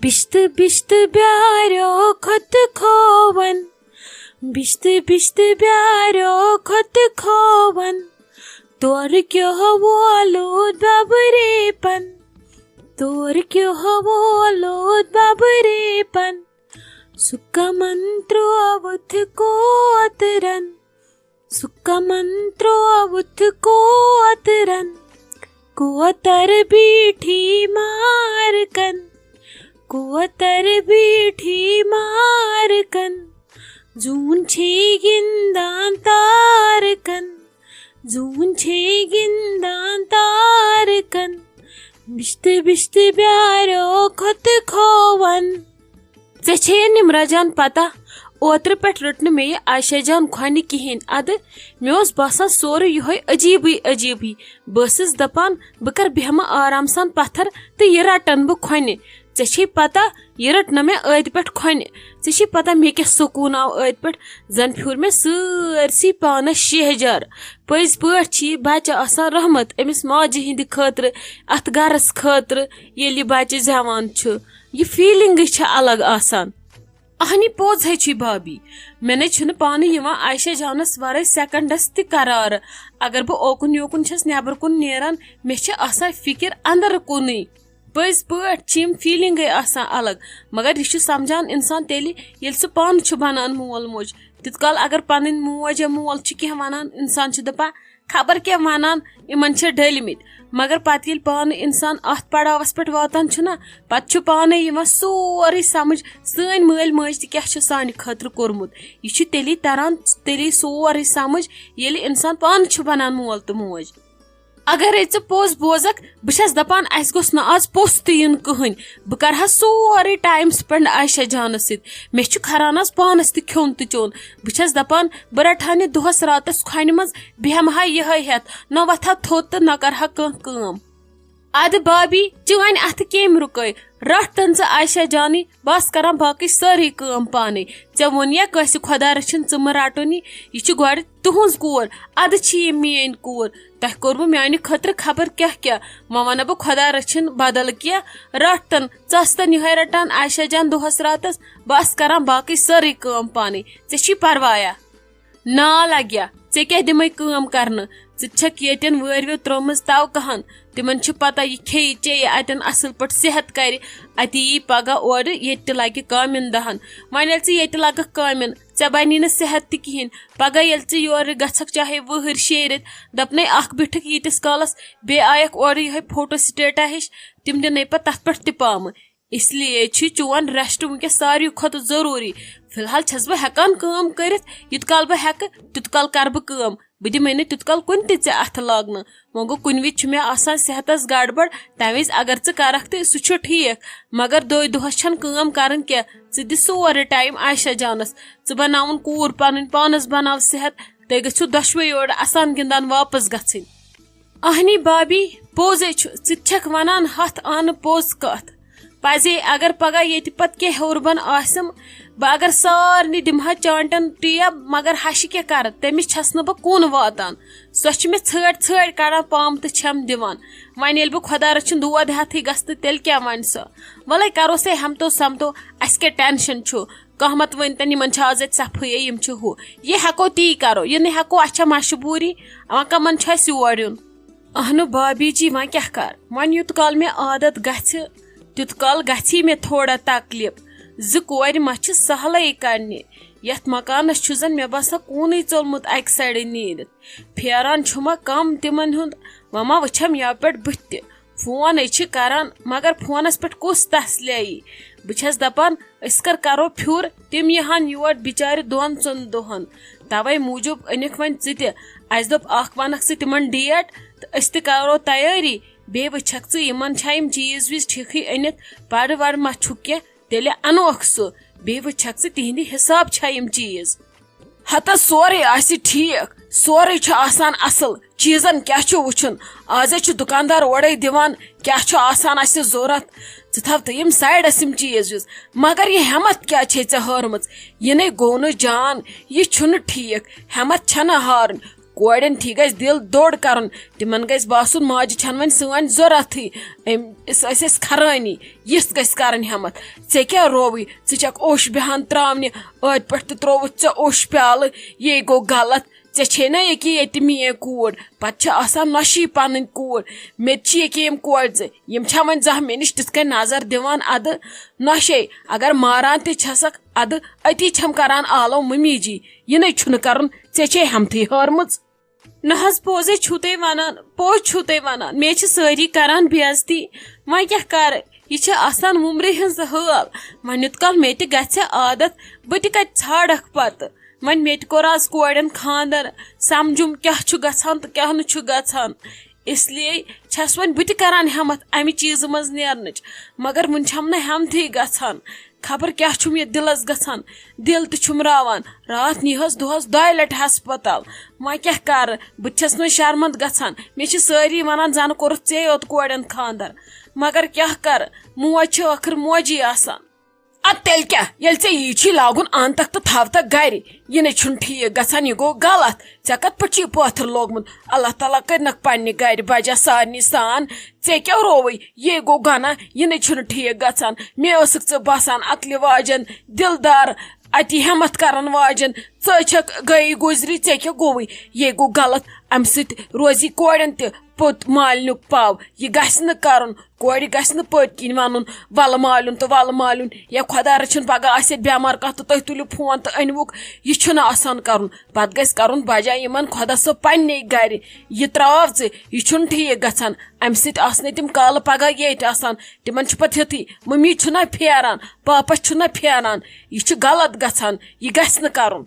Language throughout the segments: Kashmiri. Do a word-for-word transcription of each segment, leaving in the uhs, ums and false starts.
بِشتہٕ بِشتہٕ بیٛارٮ۪و کھۄتہٕ کھووُن، بِشتہٕ بِشتہٕ بیٛارٮ۪و کھۄتہٕ کھووُن، تورٕ کیٛاہ وولُت ببریٖپن، تورٕ کیٛاہ وولُت ببریٖپن۔ سُہ کمن ترووُتھ کوترن، سُہ کمن ترووُتھ کوترن۔ کوتر بیٖٹھی مارکن، کوتر بیٖٹھی مارکن۔ زوٗن چھے گِنٛدان تارکن، زوٗن چھے گِنٛدان تارکن۔ بِشتہٕ بِشتہٕ بیٛارٮ۪و کھۄتہٕ کھووُن۔ ژےٚ چھے نمرہ جان پتہ، اوترٕ پٮ۪ٹھ رٔٹ نہٕ مےٚ یہِ عایشہ جان کھۄنہِ کِہیٖنۍ۔ ادٕ مےٚ اوس باسان سورُے یِہوٚے عجیٖبٕے عجیٖبٕے۔ بہٕ ٲسٕس دپان بہٕ کر بیٚہمہٕ آرام سان پتھر تہٕ یہِ رٹن بہٕ کھۄنہِ۔ ژےٚ چھے پتہ یہِ رٔٹ نہ مےٚ أتھۍ پٮ۪ٹھ کھۄنہِ۔ ژےٚ چھے پتہ مےٚ کیٛاہ سکوٗن آو أتھۍ پٮ۪ٹھ؟ زن پھیوٗر مےٚ سٲرسٕے پانس شیہجار۔ پٔزۍ پٲٹھۍ چھِ یہِ بچہِ آسان رحمت أمِس ماجہِ ہِنٛدِ خٲطرٕ، اتھ گرس خٲطرٕ، ییٚلہِ یہِ بچہِ زٮ۪وان چھُ۔ یہِ فیٖلِنٛگٕے چھِ الگ آسان۔ اہنی پوٚز ہے چھُے بھابی، مےٚ نے چھُنہٕ پانہٕ یِوان عایشہ جانس ورٲے سیکنڈس تہِ قرار۔ اگر بہٕ اوکُن یوکُن چھَس نٮ۪بر کُن نیران، مےٚ چھِ آسان فکر اندر کُنُے۔ پٔزۍ پٲٹھۍ چھِ یِم فیٖلِنٛگٕے آسان الگ، مگر یہِ چھُ سمجھان انسان تیٚلہِ، ییٚلہِ سُہ پانہٕ چھُ بنان مول موج۔ تیوٗت کال اگر پنٕنۍ موج یا مول چھُ کینٛہہ ونان، انسان چھُ دپان، خبر کیٛاہ ونان، یِمن چھِ ڈٔلۍ مٕتۍ۔ مگر پتہٕ ییٚلہِ پانہٕ انسان اتھ پڑاوس پٮ۪ٹھ واتان چھُ نا، پتہٕ چھُ پانے یِوان سورُے سمجھ، سٲنۍ مٲلۍ مٲج تہِ کیٛاہ چھُ سانہِ خٲطرٕ کوٚرمُت۔ یہِ چھُ تیٚلی تران، تیٚلی سورُے سمجھ، ییٚلہِ انسان پانہٕ چھُ بنان مول تہٕ موج۔ اگرے ژٕ پوٚز بوزکھ، بہٕ چھَس دپان، اسہِ گوٚژھ نہٕ آز پوٚژھ تہِ یُن کٕہٕنۍ۔ بہٕ کرٕ ہا سورُے ٹایم سپینڈ عایشہ جانس سۭتۍ۔ مےٚ چھُ کھران آز پانس تہِ کھیوٚن تہٕ چیوٚن۔ بہٕ چھَس دپان، بہٕ رٹہٕ ہا نہٕ دۄہس راتس کھۄنہِ منٛز، بیٚہمہٕ ہا یِہے ہٮ۪تھ، نہ وۄتھٕ ہا تھوٚد تہٕ نہ کرٕ ہا کانٛہہ کٲم۔ ادٕ بابی، چٲنۍ اتھٕ کٔمۍ رُکٲے؟ رٹھ تن ژٕ عایشہ جانٕے، بہٕ آسہٕ کران باقٕے سٲرٕے کٲم پانے۔ ژےٚ ووٚن یا کٲنٛسہِ خۄدا رٔچھِن ژٕ مہٕ رٹُن یہِ، یہِ چھِ گۄڈٕ تُہنٛز کوٗر، ادٕ چھِ یہِ میٲنۍ کوٗر۔ تۄہہِ کوٚروٕ میانہِ خٲطرٕ خبر کیٛاہ کیٛاہ۔ وۄنۍ ونہ بہٕ خۄدا رٔچھِن بدل کینٛہہ۔ رٹھ تن، ژٕ آس تن یِہے رٹان عایشہ جان دۄہس راتس، بہٕ آسہٕ کران باقٕے سٲرٕے کٲم پانے۔ ژےٚ چھی پروایا؟ نا لگیا، ژےٚ کیٛاہ دِمے کٲم کرنہٕ؟ ژٕ تہِ چھکھ ییٚتٮ۪ن وٲروِو ترٲومٕژ توکہن۔ تِمن چھِ پتہ یہِ کھیٚیہِ چیٚیہِ اتٮ۪ن اصل پٲٹھۍ صحت کرِ، اتی یی پگاہ اورٕ ییٚتہِ تہِ لگہِ کامٮ۪ن دہن۔ وۄنۍ ییٚلہِ ژٕ ییٚتہِ لگکھ کامٮ۪ن، ژےٚ بنی نہٕ صحت تہِ کِہیٖنۍ۔ پگاہ ییٚلہِ ژٕ یورٕ گژھکھ چاہے وٕہٕرۍ شیٚیہِ رٮ۪تۍ، دپنے اکھ بیٖٹھکھ ییٖتِس کالس، بیٚیہِ آیکھ اورٕ یِہوٚے فوٹو سٹیٹا ہِش، تِم دِنے پتہٕ تتھ پٮ۪ٹھ تہِ پامہٕ۔ اس لیے چھُ چون ریسٹ وٕنکیٚس ساروی کھۄتہٕ ضروٗری۔ فی الحال چھَس بہٕ ہٮ۪کان کٲم کٔرِتھ، یوٗت کال بہٕ ہٮ۪کہٕ، تیوٗت کال کَرٕ بہٕ کٲم۔ بہٕ دِمے نہٕ تیوٗت کال کُنہِ تہِ ژےٚ اَتھٕ لاگنہٕ۔ وۄنۍ گوٚو، کُنہِ وِزِ چھُ مےٚ آسان صحتَس گڑبڑ، تَمہِ وِزِ اگر ژٕ کَرَکھ تہٕ سُہ چھُ ٹھیٖک، مگر دۄہہِ دۄہَس چھَنہٕ کٲم کَرٕنۍ کینٛہہ۔ ژٕ دِ سورُے ٹایم عایشہ جانَس۔ ژٕ بَناوُن کوٗر پَنٕنۍ، پانَس بَناو صحت، تُہۍ گٔژھِو دۄشوَے یورٕ اَسان گِنٛدان واپَس گژھٕنۍ۔ اہنی بابی، پوٚز ہے چھُ، ژٕ تہِ چھکھ ونان ہتھ آنہٕ پوٚز کتھ۔ پزے اگر پگاہ ییٚتہِ پتہٕ کینٛہہ ہیوٚر بۄن آسٮ۪م، بہٕ اگر سارنٕے دِمہٕ ہا چانٹن ٹیب، مگر ہشہِ کیٛاہ کرٕ، تٔمِس چھس نہٕ بہٕ کُن واتان۔ سۄ چھِ مےٚ ژھٲڑۍ ژھٲڑۍ کڑان پامہٕ تہٕ چھٮ۪م دِوان۔ وۄنۍ ییٚلہِ بہٕ خۄدا رٔچھِن دود ہٮ۪تھٕے گژھٕ تہٕ تیٚلہِ کیٛاہ ونہِ سۄ؟ ولے کرو سے ہمتو سمتو، اسہِ کیٛاہ ٹینشن چھُ؟ کانٛہہ مت ؤنۍ تن، یِمن چھِ آز اَتہِ صفٲیی، یِم چھِ ہُہ۔ یہِ ہٮ۪کو تی کرو، یہِ نہٕ ہٮ۪کو، اَسہِ چھےٚ مجبوٗری، وۄنۍ کمن چھُ اَسہِ یور یُن؟ اہنُو بابی جی، وۄنۍ کیٛاہ کر؟ وۄنۍ یوٗت کال مےٚ عادت گژھِ، تیوٗت کال گژھی مےٚ تھوڑا تکلیف۔ زٕ کورِ ما چھِ سہلٕے کڑنہِ؟ یتھ مکانس چھُ زن مےٚ باسان کوٗنٕے ژوٚلمُت اکہِ سایڈٕ نیٖرِتھ۔ پھیران چھُ ما کم تِمن ہُنٛد؟ وۄنۍ ما وٕچھم یپٲرۍ بٕتھِ تہِ۔ فون ہے چھِ کران، مگر فونس پٮ۪ٹھ کُس تسلے یی؟ بہٕ چھَس دَپان، أسۍ کر کرو پھیُر، تِم یِہَن یور بِچارِ دۄن ژۄن دۄہَن۔ تَوَے موٗجوٗب أنِکھ وۄنۍ ژٕ تہِ۔ اَسہِ دوٚپ، اَکھ وَنَکھ ژٕ تِمَن ڈیٹ تہٕ أسۍ تہِ کرو تیٲری۔ بیٚیہِ وٕچھَکھ ژٕ، یِمَن چھا یِم چیٖز ویٖز ٹھیٖکھٕے أنِتھ، پَرٕ وَرٕ ما چھُکھ کینٛہہ، تیٚلہِ اَنوکھ سُہ۔ بیٚیہِ وٕچھَکھ ژٕ، تِہِنٛدِ حِساب چھا یِم چیٖز۔ ہتس سورُے آسہِ ٹھیٖک، سورُے چھُ آسان اصل، چیٖزن کیٛاہ چھُ وٕچھُن؟ آز ہے چھُ دُکاندار اورَے دِوان، کیٛاہ چھُ آسان اَسہِ ضوٚرَتھ، ژٕ تھاو تہٕ یِم سایڈس یِم چیٖز ویٖز۔ مگر یہِ ہٮ۪متھ کیٛاہ چھے ژےٚ ہٲرمٕژ؟ یہِ نے گوٚو نہٕ جان، یہِ چھُنہٕ ٹھیٖک، ہٮ۪متھ چھَنہٕ ہارٕنۍ۔ کورٮ۪ن تھی گژھِ دِل دوٚر کرُن، تِمن گژھِ باسُن، ماجہِ چھنہٕ وۄنۍ سٲنۍ ضروٗرتھٕے، أمۍ، أسۍ ٲسۍ أسۍ خرٲنی، یِژھ گژھِ کرٕنۍ ہٮ۪متھ۔ ژےٚ کیٛاہ رووٕے؟ ژٕ چھکھ اوٚش بیہان تراونہِ، ٲدۍ پٮ۪ٹھ تہِ ترووُتھ ژےٚ اوٚش پیالہٕ، یے گوٚو غلط۔ ژےٚ چھے نا ییٚکیٛاہ ییٚتہِ میٲنۍ کوٗر، پتہٕ چھِ آسان نۄشی پنٕنۍ کوٗر۔ مےٚ تہِ چھِ ییٚکیٛاہ یِم کورِ زٕ، یِم چھا وۄنۍ زانٛہہ مےٚ نِش تِتھ کٔنۍ نظر دِوان؟ ادٕ نۄشے، اگر ماران تہِ چھسکھ، ادٕ أتی چھم کران آلو ممی جی، یہِ نے چھُنہٕ کرُن، ژےٚ چھے ہٮ۪متھٕے ہٲرمٕژ۔ نہ حظ، پوٚزے چھِو تُہۍ ونان، پوٚز چھِو تُہۍ ونان، مےٚ چھِ سٲری کران بے عزتی۔ وۄنۍ کیٛاہ کرٕ؟ یہِ چھِ آسان وُمرِ ہٕنٛز حٲل۔ وۄنۍ یوٗت کال مےٚ تہِ گژھِ عادت، بہٕ تہِ کتہِ ژھانڈکھ پتہٕ؟ وۄنۍ مےٚ تہِ کوٚر آز کورٮ۪ن خانٛدر، سمجھُم کیٛاہ چھُ گژھان تہٕ کیٛاہ نہٕ چھُ گژھان۔ اس لیے چھس وۄنۍ بہٕ تہِ کران ہٮ۪متھ امہِ چیٖزٕ منٛز نیرنٕچ، مگر وُنہِ چھم نہٕ ہٮ۪متھٕے گژھان۔ خبر کیٛاہ چھُم یہِ دِلس گژھان، دِل تہِ چھُم راوان۔ راتھ نیٖہس دۄہس دۄیہِ لٹہِ ہسپتال۔ وۄنۍ کیٛاہ کرٕ؟ بہٕ تہِ چھس نہٕ شرمند گژھان۔ مےٚ چھِ سٲری ونان، زنہٕ کوٚرُتھ ژے یوت کورٮ۪ن خانٛدر۔ مگر کیٛاہ کرٕ؟ موج چھِ ٲخٕر موجی آسان۔ ادٕ تیٚلہِ کیٛاہ؟ ییٚلہِ ژےٚ یی چھی لاگُن انتک تہٕ تھاوتک گرِ، یہِ نے چھُنہٕ ٹھیٖک گژھان، یہِ گوٚو غلط۔ ژےٚ کتھ پٲٹھۍ چھُ یہِ پٲتھٕر لوگمُت؟ اللہ تعالیٰ کٔرنکھ پننہِ گرِ بجا سارنٕے سان۔ ژےٚ کیٛاہ رووُے؟ یے گوٚو گۄناہ، یہِ نے چھُنہٕ ٹھیٖک گژھان۔ مےٚ ٲسٕکھ ژٕ باسان عقلہِ واجٮ۪ن، دِلدار، اتی ہٮ۪متھ کرن واجٮ۪ن۔ ژٕ چھکھ گٔیی گُزری، ژےٚ کیٛاہ گوٚوُے؟ یے گوٚو غلط۔ امہِ سۭتۍ روزی کورٮ۪ن تہِ پوٚت مالنیُک پاو۔ یہِ گژھِ نہٕ کرُن۔ کورِ گژھِ نہٕ پٔتۍ کِنۍ ونُن، "ولہٕ مالیُن تہٕ ولہٕ مالیُن"۔ یا خۄدا رٔچھِن پگاہ آسہِ بٮ۪مار کانٛہہ تہٕ تُہۍ تُلِو فون تہٕ أنۍوُکھ۔ یہِ چھُنہٕ آسان کرُن۔ پتہٕ گژھِ کرُن بجاے یِمن خۄدا صٲب پننے گرِ۔ یہِ تراو ژٕ، یہِ چھُنہٕ ٹھیٖک گژھان۔ امہِ سۭتۍ آسنے تِم کالہٕ پگاہ ییٚتہِ آسان۔ تِمن چھُ پتہٕ ہیُتھُے، مٔمی چھُنہ پھیران، پاپس چھُنہ پھیران۔ یہِ چھُ غلط گژھان، یہِ گژھِ نہٕ کرُن۔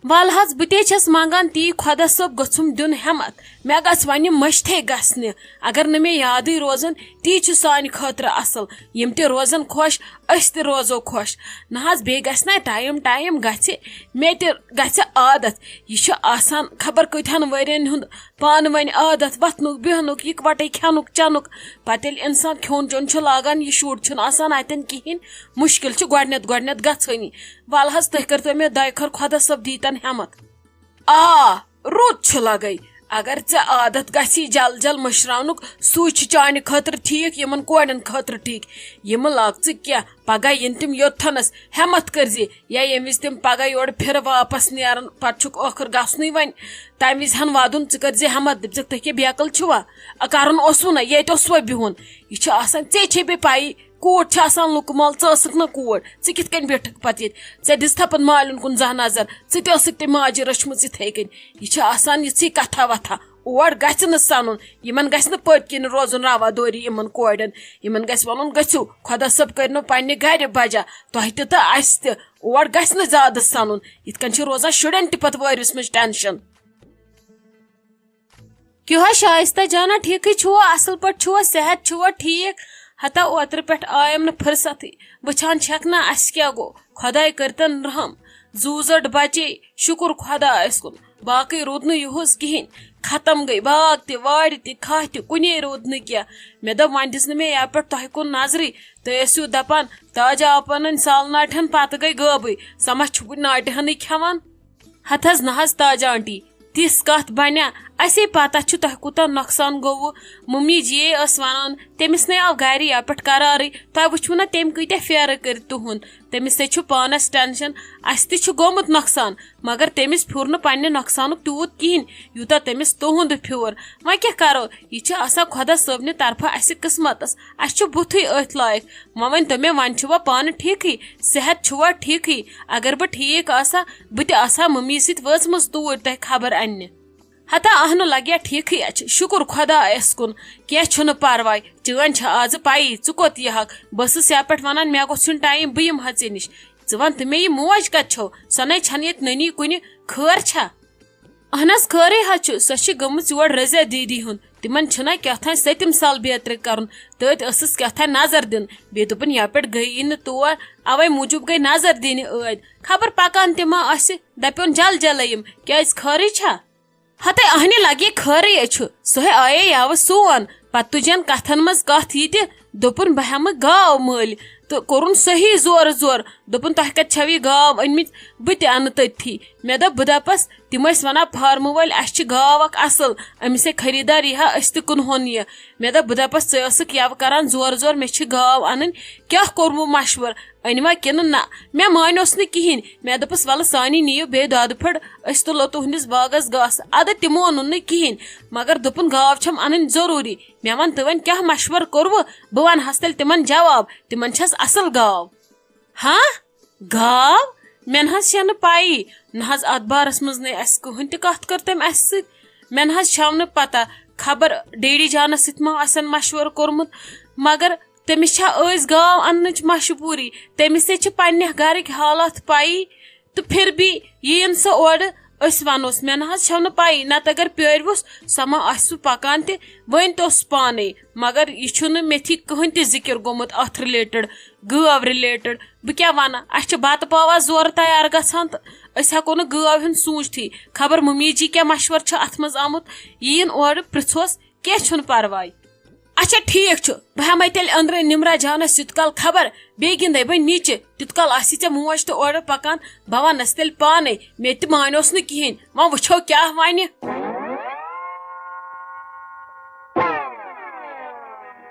ول حظ، بہٕ تے چھس منگان تی، خۄدا صٲب گوٚژھُم دیُن ہٮ۪متھ، مےٚ گژھِ وۄنۍ یِم مٔشتھے گژھنہِ۔ اگر نہٕ مےٚ یادٕے روزن، تی چھُ سانہِ خٲطرٕ اصل۔ یِم تہِ روزن خۄش، أسۍ تہِ روزو خۄش۔ نہ حظ، بیٚیہِ گژھِ نہ ٹایم ٹایم گژھِ، مےٚ تہِ گژھِ عادت۔ یہِ چھُ آسان خبر کۭتہن ؤرین ہُنٛد پانہٕ ؤنۍ عادت وۄتھنُک، بیہنُک، یِکوٹے کھٮ۪نُک، چٮ۪نُک۔ پتہٕ ییٚلہِ انسان کھیوٚن چیوٚن چھُ لاگان، یہِ شُر چھُنہٕ آسان اتٮ۪ن کِہینۍ، مُشکل چھُ گۄڈٕنٮ۪تھ گۄڈٕنٮ۪تھ گژھٲنی۔ ول حظ، تُہۍ کٔرتو مےٚ دۄیہِ خٲر، خۄدا صٲب دیٖتن ہٮ۪متھ۔ آ، رُت چھُ لگے۔ اگر ژےٚ عادت گژھی جل جل مٔشراونُک، سُے چھُ چانہِ خٲطرٕ ٹھیٖک، یِمن کورٮ۪ن خٲطرٕ ٹھیٖک۔ یِمہٕ لاگ ژٕ کینٛہہ، پگاہ یِن تِم یوٚتتھنس۔ ہٮ۪متھ کٔرزِ، یا ییٚمہِ وِزِ تِم پگاہ یورٕ پھِرٕ واپس نیرن، پتہٕ چھُکھ ٲخٕر گژھنُے وۄنۍ۔ تمہِ وِزِ ہن ودُن، ژٕ کٔرزِ ہٮ۪متھ، دٔپزٮ۪کھ، "تُہۍ کیٛاہ بیقل چھِوا؟ کرُن اوسوٕ نہ، ییٚتہِ اوسوا بِہُن؟" یہِ چھُ آسان، ژےٚ چھے بیٚیہِ پَیی، کوٗر چھِ آسان لُکہٕ مال، ژٕ ٲسٕکھ نہ کوٗر، ژٕ کِتھ کٔنۍ بیٖٹھٕکھ پتہٕ ییٚتہِ؟ ژےٚ دِژتھا پتہٕ مالِن کُن زانٛہہ نظر؟ ژٕ تہِ ٲسٕکھ تٔمۍ ماجہِ رٔچھمٕژ یِتھَے کٔنۍ۔ یہِ چھِ آسان یِژھٕے کتھا وتھا۔ اور گژھِ نہٕ سنُن، یِمن گژھِ نہٕ پٔتۍ کِنۍ روزُن روا دوری یِمن کورٮ۪ن۔ یِمن گژھِ ونُن، "گٔژھِو، خۄدا صٲب کٔرنو پننہِ گرِ بجا، تۄہہِ تہِ تہٕ اسہِ تہِ۔" اور گژھِ نہٕ زیادٕ سنُن، یِتھ کٔنۍ چھِ روزان شُرٮ۪ن تہِ پتہٕ وٲرِوِس منٛز ٹینشن۔ کیٛاہ حظ شائستہ جانا، ٹھیکھٕے چھُوا؟ اصل پٲٹھۍ چھُوا؟ صحت چھُوا ٹھیک؟ ہتا اوترٕ پٮ۪ٹھ آیم نہٕ فرصتٕے۔ وٕچھان چھکھ نا اسہِ کیٛاہ گوٚو؟ خۄداے کٔرتن رحم۔ زُو زٔٹ بچے، شُکر خۄدایس کُن۔ باقٕے روٗد نہٕ یُہُس کِہینۍ۔ ختم گٔے باغ تہِ، وارِ تہِ، کھاہ تہِ، کُنے روٗد نہٕ کینٛہہ۔ مےٚ دوٚپ، وۄنۍ دِژ نہٕ مےٚ یپٲرۍ تۄہہِ کُن نظرٕے۔ تُہۍ ٲسِو دپان، تاجہ آپنن سالناٹھن پتہٕ گٔے غٲبٕے۔ سۄ ما چھُ وُنہِ ناٹہِ ہنٕے کھٮ۪وان؟ ہتہٕ حظ نہ حظ تاج آنٹی، تِژھ کتھ بنیا؟ اسے پتہ چھُ تۄہہِ کوٗتاہ نۄقصان گوٚوٕ۔ ممی جیے ٲس ونان، تٔمِس نے آو گرِ یپٲرۍ قرارٕے۔ تۄہہِ وٕچھوٕ نا تٔمۍ کۭتیاہ پھیرٕ کٔرۍ تُہُنٛد۔ تٔمِس تے چھُ پانس ٹینشن، اسہِ تہِ چھُ گوٚمُت نۄقصان، مگر تٔمِس پھیوٗر نہٕ پننہِ نۄقصانُک تیوٗت کِہینۍ، یوٗتاہ تٔمِس تُہُنٛد پھیوٗر۔ وۄنۍ کیٛاہ کرو، یہِ چھِ آسان خۄدا صٲبنہِ طرفہٕ اسہِ قسمتس۔ اسہِ چھُ بُتھٕے أتھۍ لایق۔ وۄنۍ ؤنۍ تو مےٚ، وۄنۍ چھِوا پانہٕ ٹھیٖکھٕے؟ صحت چھُوا ٹھیٖکھٕے؟ اگر بہٕ ٹھیٖک آسہٕ ہا، بہٕ تہِ آسہٕ ہا مٔمی سۭتۍ وٲژمٕژ توٗرۍ تۄہہِ خبر اننہِ۔ ہتا اہنہٕ لگیا ٹھیٖکھٕے اَژِ، شُکُر خۄدایَس کُن، کینٛہہ چھُنہٕ پرواے، چٲنۍ چھےٚ آزٕ پَیی، ژٕ کوٚت یِہَکھ، بہٕ ٲسٕس یَپٲرۍ وَنان، مےٚ گوٚژھ یُن ٹایم، بہٕ یِمہٕ ہا ژےٚ نِش۔ ژٕ وَن تہٕ مےٚ، یہِ موج کَتہِ چھو؟ سۄ نَے چھَنہٕ ییٚتہِ نٔنی کُنہِ، خٲر چھا؟ اہن حظ، خٲرٕے حظ چھُ، سۄ چھِ گٔمٕژ یور رضیہ دیدی ہُنٛد، تِمن چھُنہ کیٛاہ تھانۍ سٔتِم سال بیترِ کرُن، تٔتھۍ ٲسٕس کیٛاہ تھانۍ نظر دِنۍ، بیٚیہِ دوٚپُن یپٲرۍ گٔیی نہٕ تور، اوے موٗجوٗب گٔے نظر دِنہِ ٲدۍ، خبر پکان تہِ ما آسہِ، دپیون جل جلے یِم، کیازِ خٲرٕے چھا؟ ہتے اہنہِ لگے خٲرٕے أچھُ، سۄے آیے یاوٕ سون، پتہٕ تُجن کتھن منٛز کتھ یہِ تہِ، دوٚپُن بہٕ ہٮ۪مہٕ گاو مٔلۍ، تہٕ کوٚرُن صحیح زورٕ زور، دوٚپُن، "تۄہہِ کَتہِ چھَو یہِ گاو أنمٕژ؟ بہٕ تہِ اَنہٕ تٔتھی۔" مےٚ دوٚپ، بہٕ دَپَس، تِم ٲسۍ وَنان، "فارمہٕ وٲلۍ، اَسہِ چھِ گاو اَکھ اَصٕل، أمِس ہے خریٖدار یی ہا، أسۍ تہِ کٕنہون یہِ۔" مےٚ دوٚپ، بہٕ دَپَس، "ژٕ ٲسٕکھ یَوٕ کَران زورٕ زورٕ، مےٚ چھِ گاو اَنٕنۍ، کیٛاہ کوٚرمُو مَشوَرٕ؟ أنۍ وا کِنہٕ نہ؟" مےٚ مانیوس نہٕ کِہیٖنۍ۔ مےٚ دوٚپُس، "وَلہٕ سانی نِیِو بیٚیہِ دۄدٕ پھٔڑ، أسۍ تُلو تُہٕنٛدِس باغَس گاسہٕ۔" اَدٕ تِمو اوٚنُن نہٕ کِہیٖنۍ، مگر دوٚپُن، "گاو چھَم اَنٕنۍ ضروٗری۔" مےٚ وَن، "ژٕ وَن کیٛاہ مَشوَرٕ کوٚروٕ؟ بہٕ وَنہٕ ہَس تیٚلہِ تِمَن جواب، تِمَن چھَس اَصٕل گاو۔" ہاں؟ گاو؟ مےٚ نہ حظ چھَنہٕ پَیی۔ نہ حظ اَتھ بارَس منٛز نَے اَسہِ کٕہٕنۍ تہِ کَتھ کٔر تٔمۍ اَسہِ سۭتۍ۔ مےٚ نہ حظ چھَو نہٕ پَتہ، خبر ڈیڈی جانَس سۭتۍ ما آسن مَشوَرٕ کوٚرمُت۔ مگر تٔمِس چھا أسۍ گاو اَننٕچ مَجبوٗری؟ تٔمِس تہِ چھِ پنٛنہِ گَرٕکۍ حالات پَیی۔ تہٕ پھر بھی یِیِن سۄ اورٕ، أسۍ وَنوس۔ مےٚ نہ حظ چھَو نہٕ پَیی، نَتہٕ اگر پیٲرۍوُس، سۄ ما آسہِ سُہ پَکان تہِ۔ وۄنۍ تہِ اوس پانَے، مگر یہِ چھُنہٕ مےٚ تھی کٕہٕنۍ تہِ ذِکِر گوٚمُت اَتھ related، گٲو related۔ بہٕ کیٛاہ وَنہٕ، اَسہِ چھِ بَتہٕ پاوا زورٕ تیار گژھان تہٕ أسۍ ہٮ۪کو نہٕ گٲو ہُنٛد سوٗنٛچتھٕے۔ خبر مُمی جی کیٛاہ مَشوَرٕ چھُ اَتھ منٛز آمُت، یِیِن اورٕ، پِرٛژھوس، کینٛہہ چھُنہٕ پَرواے۔ اچھا، ٹھیٖک چھُ، بہٕ ہٮ۪مَے تیٚلہِ أنٛدرٕ نِمرا جانَس یُتھ کال خبر، بیٚیہِ گِنٛدَے بہٕ نِچہِ۔ تیُتھ کال آسی ژےٚ موج تہِ اورٕ پَکان، بہٕ وَنَس تیٚلہِ پانَے، مےٚ تہِ مانیوس نہٕ کِہیٖنۍ۔ وۄنۍ وٕچھو کیٛاہ وَنہِ۔